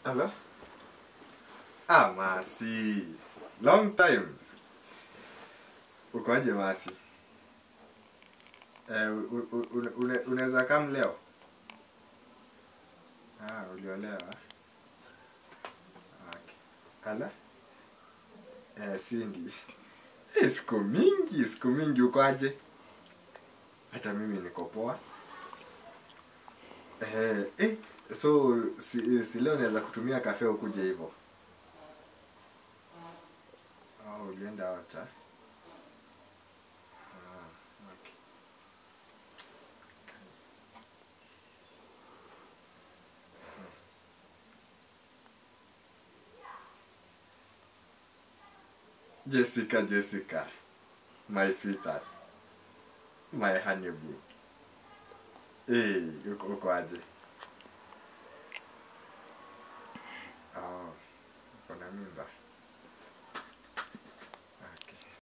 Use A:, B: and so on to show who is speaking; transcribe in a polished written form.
A: Hello? Ah, Masi. Long time. Uko aje Masi? Unaweza come leo? Ah, uliolewa. Okay. Ala? Cindy. Siku mingi uko aje? Hata mimi niko poa. So si leo naweza kutumia kafe ukuje hivyo. Ah, ulienda wacha. Ah, okay. Jessica, my sweetheart, my honey boo. Uko aje?